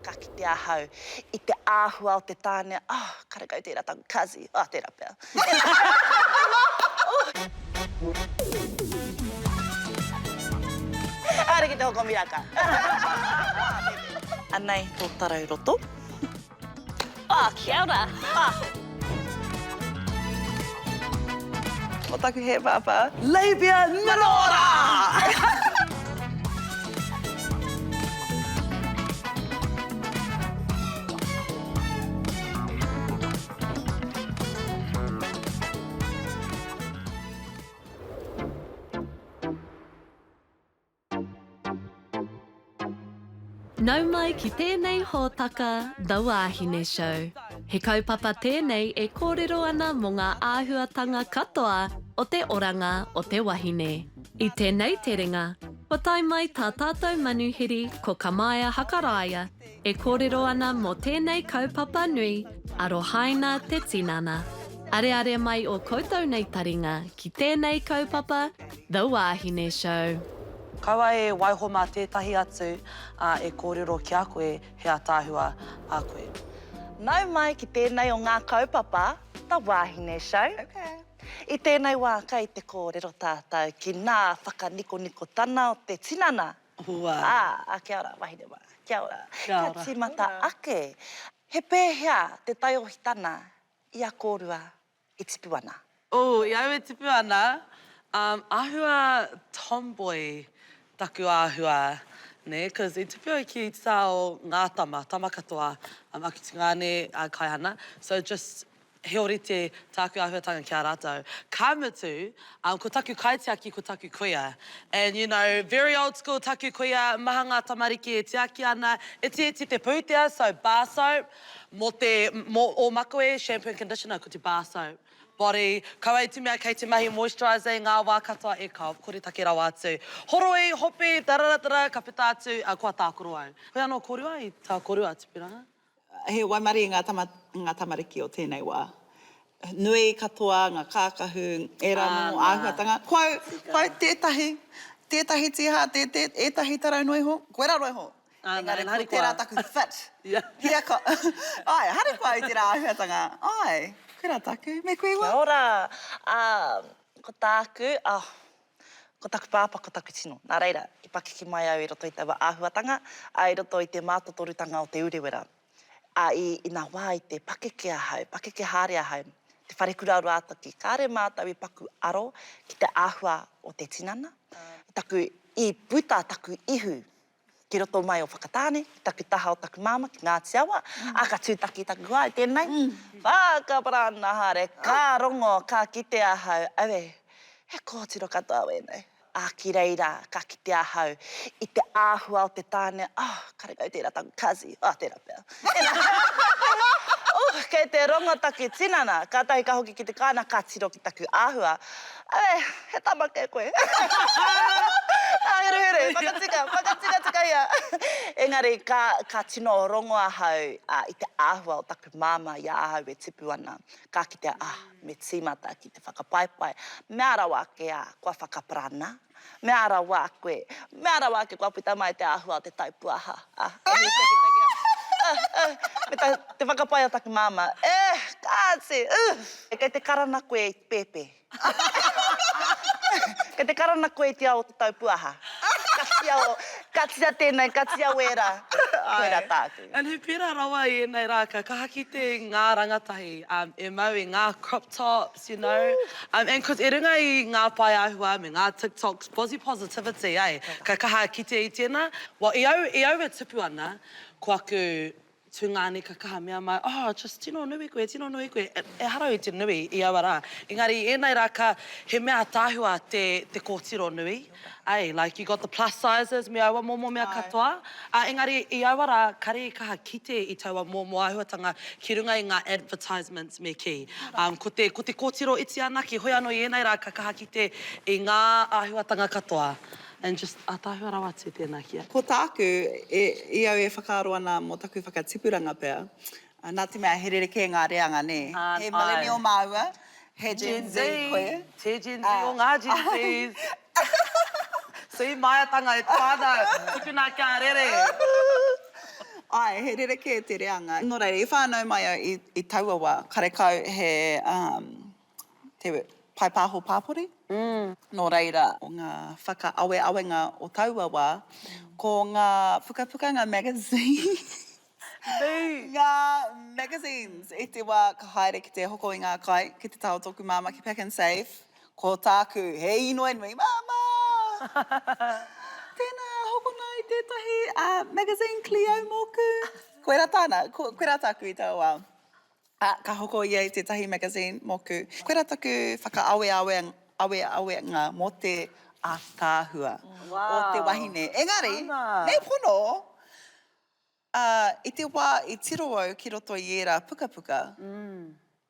ka kite ahau i te āhua o te tāne, oh, karekau tērā taku kazi, oh, tērā pea. Haere ki te hoko miraka. Anei tō tarau roto. Oh, kia ora. Oh. Ko taku he pāpā. Labia minora! Nau mai ki tēnei hōtaka The Wāhine Show. He kaupapa tēnei e kōrero ana mō ngā āhuatanga katoa o te oranga o te wahine. I tēnei terenga, kua tae mai tā tātou manuhiri ko Kamaea Hakaraia e kōrero ana mō tēnei kaupapa nui, Arohaina te Tinana. Areare mai ō koutou nei taringa ki tēnei kaupapa The Wāhine Show. Kaua e waiho mā tētahi atu e kōrero ki a koe he ataahua a koe. Nau mai ki tēnei o ngā kaupapa The Wāhine Show. I tēnei wā kei te kōrero tātou ki nā whakanikonikotana o te tinana. Ā, kia ora wahine mā, kia ora. Kia tīmata ake, he pēhea te taiohitana i a kōrua e tipu ana? Oh, i au e tipu ana, um, āhua tomboy taku āhua, nē, cause i tipu au ki te taha o ngā tama, tama katoa, um, aku tungāne, uh, kaihana, so just he ōrite tāku āhuatanga ki a rātou. Ka mutu, um, ko taku kaitiaki ko taku kuia. And you know, very old school taku kuia, maha ngā tamariki e tiaki ana, itiiti te pūtea, so bar soap, Mō te, mō ō makawe, shampoo and conditioner, ko te bar soap. Body, kaua i te mea kei te mahi moisturiser i ngā wā katoa, e kao, koretake rawa atu. Horoi, hopi, tarara-tara, ka puta atu, ā, kua tākaro au. Hoi anō kōrua i tā kōrua tupuranga? He waimarie ngā tama, ngā tamariki o tēnei wā. Nui katoa ngā kākahu, ērā momo āhuatanga. Ko au, ko au tētahi, tētahi tīhā, tē, tē, ētahi tarau noa iho, koirā noa iho. Engari ko tērā taku fit. Hiako. Āe, harikoa au i tērā āhuatanga. Āe, koirā taku. Me koe Kia ora. Ā, ko tāku, oh, ko taku pāpā ko taku tino. Nā reira, i pakeke mai au i roto i taua āhuatanga, ā, i roto i te mātotorutanga o Te Urewera. Ā, i, i nā wā i te pakeke ahau, pakeke haere ahau, te wharekura o Rātaki, kāre mātou i paku aro ki te āhua o te tinana. Taku, i puta taku ihu ki roto mai o Whakatāne, ki taku taha o taku māmā, ki Ngāti Awa, ā, ka tūtaki taku hoa i tēnei, whakaparana haere, ka rongo, ka kite ahau, aue, he kōtiro katoa wēnei. Ā, ki reira, ka kite ahau i te āhua o te tāne, oh, karekau tērā taku kazi, oh, tērā pea. Oh, kei te rongo taku tinana, kātahi ka hoki ki te kāinga, ka tiro ki taku āhua, Ae, he tama kē koe. Ka herehere, whakatika, whakatikatika ia. Engari, ka, ka tino rongo ahau i te āhua o taku māmā i a ahau e tipu ana. Ka kitea, ah, me tīmata ki te whakapaipai. Mea rawa ake, ah, kua whakaparana. Mea rawa koe, mea rawa ake kua puta mai te āhua o te taupuaha. Ah, e hītakitaki ana. Ah, ah, me ta, te whakapai a taku māmā, eh, kāti, uh! Kei te karana koe i te pēpē. Kei te karana koe i te ao o te taupuaha. Katia o, katia tēnei, katia wērā. Koirā tāku. And he pērā rawa i ēnei rā, ka kaha kite ngā rangatahi um, e mau i ngā crop tops, you know. Um, and cause i runga i ngā pae āhua me ngā TikToks, body positivity, eh, ka kaha kite i tēnā. Well, i au, i au e tupu ana, ko aku tungāne ka kaha mea mai, oh, just tino nui koe, tino nui koe. Ehara i te nui i aua rā. Engari i ēnei rā ka, he mea ātaahua te, te kōtiro nui. Ai, like you got the plus sizes me aua momo mea katoa. Ā, engari i aua rā, kare i kaha kite i taua momo āhuatanga ki runga i ngā advertisements me kī. Um, ko te, ko te kōtiro iti anake, hoi anō i ēnei rā ka kaha kite i ngā āhuatanga katoa. And just ātaahua rawa atu tēnā ki a. Ko tāku, e, i au e whakaaro ana mō taku whakatipuranga pea, nā te mea he rerekē ngā reanga, nē? He millennial māua, he Gen Z koe. Te Gen Z o ngā Gen Zs. See, māiatanga e te whānau, tukuna kia rere. Āe, he rerekē te reanga. Nō reira, i whānau mai au i, i taua wā, karekau he, um, te paepāho pāpori. Nō reira, o ngā whakaaweawenga o taua wā, ko ngā pukapuka, ngā magazines, ngā magazines i te wā ka haere ki te hoko i ngā kai, ki te taha o tōku māmā ki Pak'nSave, ko tāku, he inoi nui, Māmā! Tēnā, hokona i tētahi magazine Cleo mōku. Koirā tāna, koirā tāku i taua wā. Ā, ka hoko ia i tētahi magazine mōku. Koirā taku whakaaweawenga mō te ātaahua o te wahine. Engari, me pono, ā, i te wā i tiro au ki roto i ērā pukapuka,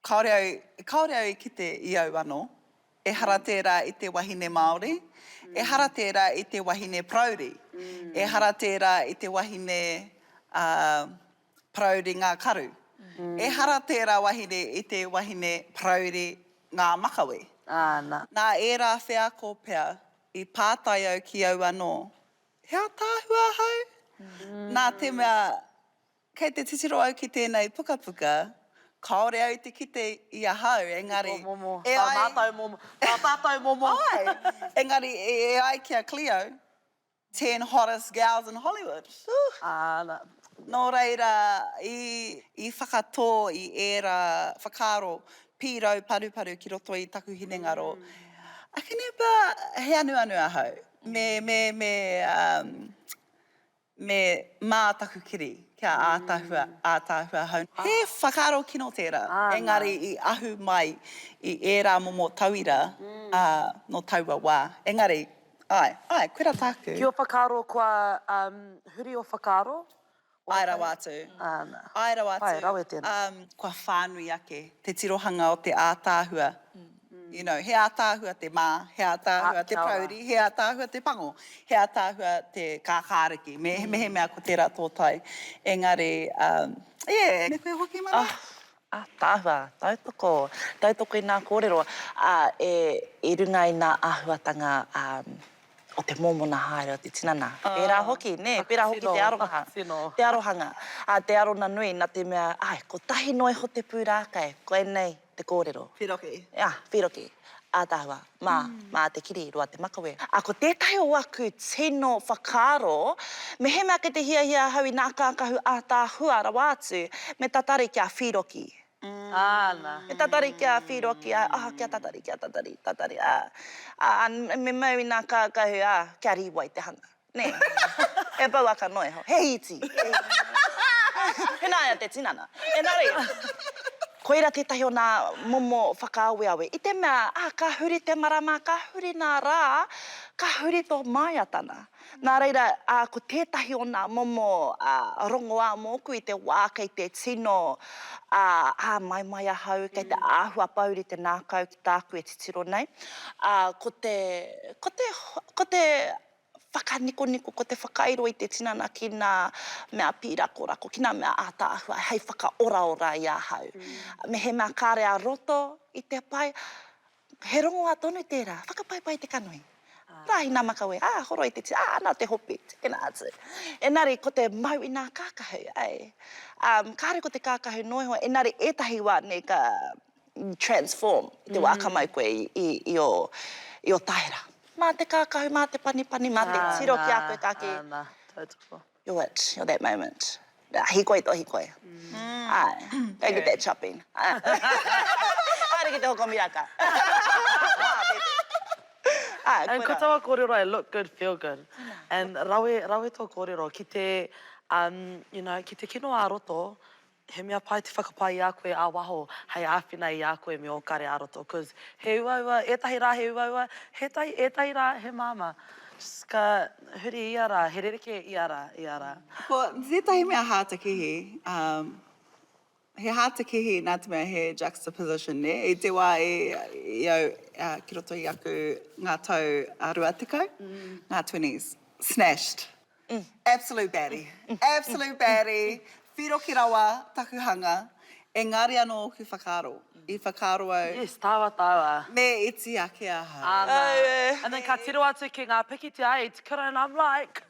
kāore au, kāore au i kite i au anō. Ehara tērā i te wahine Māori, ehara tērā i te wahine parauri, ehara tērā i te wahine, ā, parauri ngā karu. Ehara tērā wahine i te wahine parauri ngā makawe. Āna. Nā ērā wheako pea i pātai au ki au anō, he ātaahua ahau? Nā te mea, kei te titiro au ki tēnei pukapuka, kāore au i te kite i ahau, engari, Tō momo, e tā ai. mātou momo, tā tātou momo. Āe, engari e ai ki a Cleo, Ten hottest gals in Hollywood. Āna. Nō reira, i, i whakatō i ērā whakaaro pīrau paruparu ki roto i taku hinengaro. Akene pea, he anuanu ahau. Me, me, me, um, me mā taku kiri kia ātaahua, ātaahua ahau. He whakaaro kino tērā, engari i ahu mai i ērā momo tauira, ā, nō taua wā. Engari, Āe, āe, koirā tāku. Ki ō whakaaro kua huri ō whakaaro? Āe rawa atu. Āna. Āe rawa atu. Pai, rawe tēnā. Kua whānui ake te tirohanga o te ātaahua. You know, he ātaahua te mā, he ātaahua te parauri, he ātaahua te pango, he ātaahua te kākāriki, me, mehemea ko tērā tō tae. Engari, yeah. Me koe hoki, Mara? Ātaahua, tautoko, tautoko i nā kōrero, ā, e, i runga i nā āhuatanga, ā, o te mōmona haere o te tinana. Pērā hoki, nē, pērā hoki te aroha, te arohanga, ā, te arona nui, nā te mea, āe, kotahi noa iho te pūrākau, koinei te kōrero. Whiroki. Ā, whiroki. Ātaahua, mā, mā te kiri, roa te makawe. Ā, ko tētahi o aku tino whakaaro, mehemea kei te hiahia ahau i nā kākahu ātaahua rawa atu, me tatari kia whīroki. Āna. Me tatari kia whīroki, ā, ah, kia tatari, kia tatari, tatari, ā, ā, me mau i nā kākahu, ā, kia rīwai te hanga. Nē. He pouaka noa iho. He iti. He nāia te tinana. Engari, koira tētahi o nā momo whakaaweawe. I te mea, ā, ka huri te marama, ka huri nā rā, ka huri tō māiatana. Nā reira, ā, ko tētahi o nā momo, ā, rongoā mōku i te wā kei te tino, ā, āmaimai ahau, kei te āhua pōuri te nākau ki tāku e titiro nei, ā, ko te, ko te, ko te whakanikoniko, ko te whakairo i te tinana ki nā mea pīrakorako, ki nā mea ātaahua hei whakaoraora i ahau. Mehemea kāre a roto i te pai, he rongoā tonu tērā, whakapaipai te kanohi. Rahi nā makawe, ā, horoi te tira, ā, ana te hopi, tikina atu. Engari, ko te mau i nā kākahu, ai. Um, kāre ko te kākahu noa iho, engari ētahi wā nei ka, transform i te wā ka mau koe i, i, i ō, i ō taera. Mā te kākahu, mā te panipani, mā te tiro ki a koe ka kī. Āna, tautoko. You're it, you're that moment. Nā, hīkoi tō hīkoi. Āe, go get that shopping. Haere ki te hoko miraka. Āe, And ko koirā. taua kōrero e look good, feel good. And rawe, rawe tō kōrero ki te, um, you know, ki te kino ā-roto, He mea pai te whakapai i a koe ā-waho hei āwhina i a koe me ō kare ā-roto cause he uaua, ētahi rā he uaua, hētahi, ētahi rā he māmā. Just ka huri ia rā, he rerekē ia rā, ia rā. Ko tētahi mea hātakihi, um, he hātakihi nā te mea he juxtaposition, nē, i te wā i, i au uh, ki roto i aku ngā tau a 20, ngā twenties, snashed. Absolute baddie. Absolute baddie. Whiroki rawa taku hanga. Engari anō ōku whakaaro. I whakaaro au. Yes, tāua tāua. Me iti ake ahau. Ana. And then ka tiro atu ki ngā pikitia i te kura and I'm like.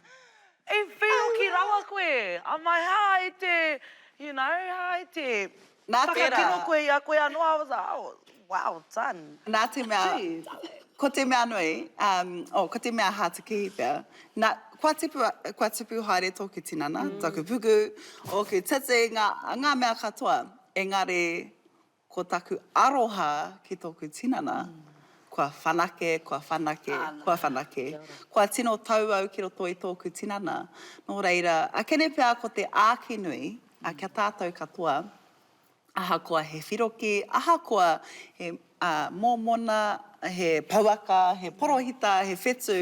I whioki rawa koe. I'm like, how i te, you know, how i te Nā te whakakino koe i a koe anō. I was like, oh, wow, done. Nā te mea, ko te mea nui, um, oh, ko te mea hātekehi pea, nā, kua tipu, kua tipu haere tōku tinana, taku puku, ōku titi, ngā, ngā mea katoa. Engari, Ko taku aroha ki tōku tinana, kua whanake, kua whanake, kua whanake. Kua tino tau au ki roto i tōku tinana. Nō reira, akene pea ko te āki nui kia tātou katoa, ahakoa he whiroki, ahakoa he mōmona, he pouaka, he porohita, he whetū,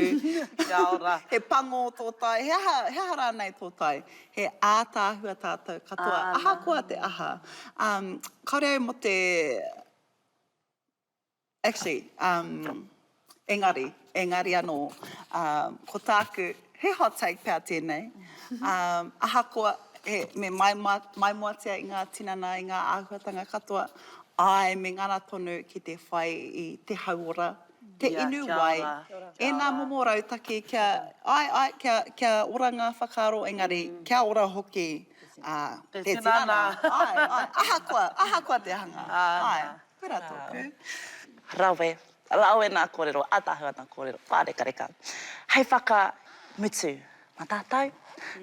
he pango tō tae, he aha, he aha rānei tō tae. He ātaahua tātou katoa, ahakoa te aha. Um, kāore au mō te, actually, um, engari, engari anō, um, ko tāku, he hot take pea tēnei, um, ahakoa, he, me maimoa, maimoatia i ngā tinana, i ngā āhuatanga katoa, āe, me ngana tonu ki te whai i te hauora, te inu wai, ēnā momo rautaki kia, āe, āe, kia, kia ora ngā whakaaro, engari kia ora hoki te tinana, āe, āe, ahakoa, ahakoa te hanga, āe, koirā tōku. Rawe, rawe nā kōrero, ātaahua nā kōrero, pārekareka. Hei whakamutu mā tātou,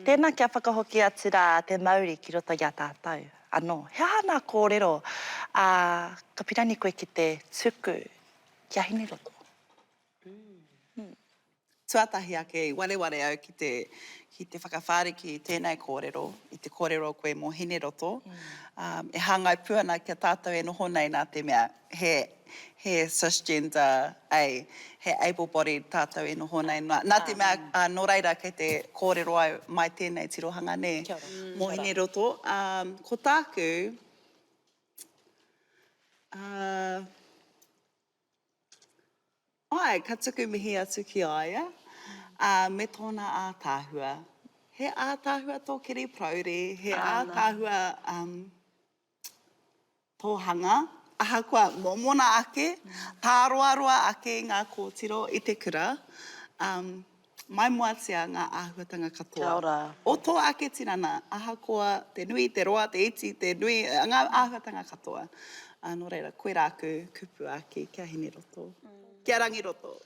tēnā kia whakahoki atu rā te mauri ki roto i a tātou anō. He aha nā kōrero, ā, ka pirani koe ki te tuku Ki a Hineroto. Tuatahi ake i wareware au ki te, ki te whakawhāriki i tēnei kōrero, i te kōrero koe mō Hineroto. Um, e hāngai pū ana ki a tātou e noho nei nā te mea he, he cisgender, ei, he able-bodied tātou e noho nei. Nā, nā te mea, uh, nō reira kei te kōrero au mai tēnei tirohanga nē, mō Hineroto. Um, ko tāku, Ā, āe, ka tuku mihi atu ki a ia, ā, me tōna ātaahua. He ātaahua tō kiri parauri, he ātaahua, um, tō hanga, ahakoa mōmona ake, tāroaroa ake i ngā kōtiro i te kura, um, Maimoatia ngā āhuatanga katoa. Kia ora. O tō ake tinana, ahakoa te nui, te roa, te iti, te nui, ngā āhuatanga katoa. Ā, nō reira, koirā aku kupu āki kia Hineroto. Kia Rangiroto.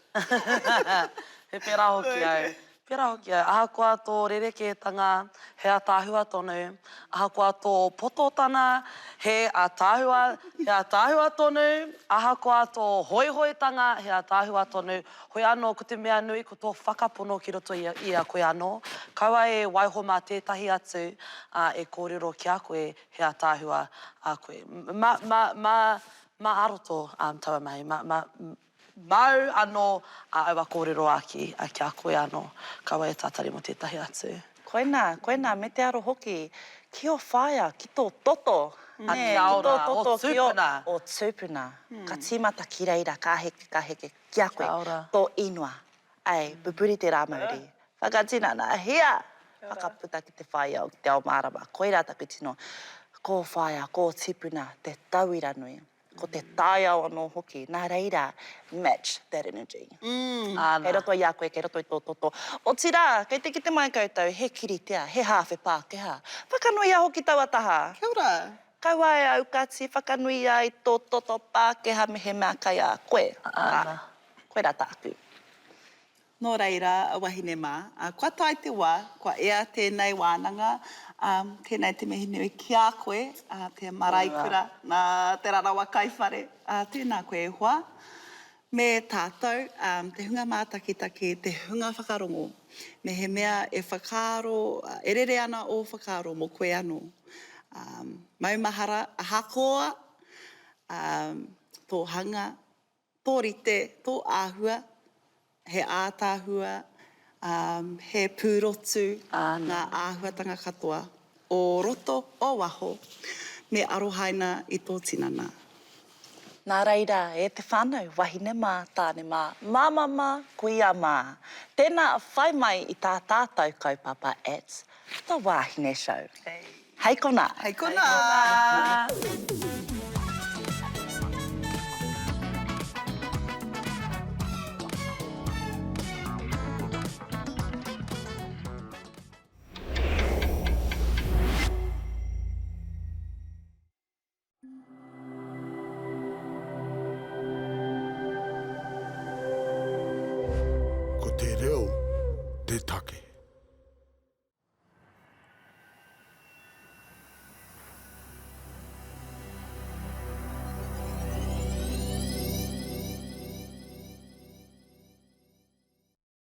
He pērā hoki au. Pērā hoki au. Ahakoa tō rerekētanga, he ataahua tonu. Ahakoa tō pototana, he ataahua, he ataahua tonu. Ahakoa tō hoihoitanga, he ataahua tonu. Hoi anō, ko te mea nui, ko tō whakapono ki roto i a, i a koe anō. Kaua e waiho mā tētahi atu, ā, e kōrero ki a koe he ātaahua a koe. Mā, mā, mā, mā ā roto, ā, taua mahi. Mā, mā, māu anō ā aua kōrero āki ki a koe anō. Kaua e tātari mō tētahi atu. Koinā, koinā, me te aro hoki ki ō whaea, ki tō toto, nē, ki tō toto, ki ō, ō tūpuna. Ka tīmata ki reira, ka heke, ka heke ki a koe, tō ingoa. Ei, pupuri te rā mauri. Whakatinanahia! Whakaputa ki te whaiao, ki te ao mārama. Koirā taku tino, ko whaea, ko tīpuna, te tauira nui. Ko te taiao anō hoki. Nā reira, match that energy. Kei roto i a koe, kei roto i tō toto. Otirā, kei te kite mai koutou, he kiritea, he hāwhe Pākehā. Whakanuia hoki taua taha. Kia ora. Kaua e aukati, whakanuia i tō toto Pākehā mehemea kai a koe. Ā, koirā tāku. Nō reira, wahine mā, kua tae te wā, kua ea tēnei wānanga, ā, tēnei te mihi nui ki a koe, ā, te maraekura, nā Te Rarawa Kaiwhare, ā, tēnā koe e hoa, me tātou, ā, te hunga mātakitaki, te hunga whakarongo, mehemea e whakaaro, e rere ana ō whakaaro mō koe anō, ā, maumahara, ahakoa, ā, tō hanga, Tō rite, tō āhua, he ātaahua, ā, he pūrotu ngā āhuatanga katoa, o roto, o waho, me arohaina i tō tinana. Nā reira, e te whānau, wahine mā, tāne mā, māmā mā, kuia mā, tēnā whai mai i tā tātou kaupapa at The Wāhine Show. Hei konā! Hei konā! te take.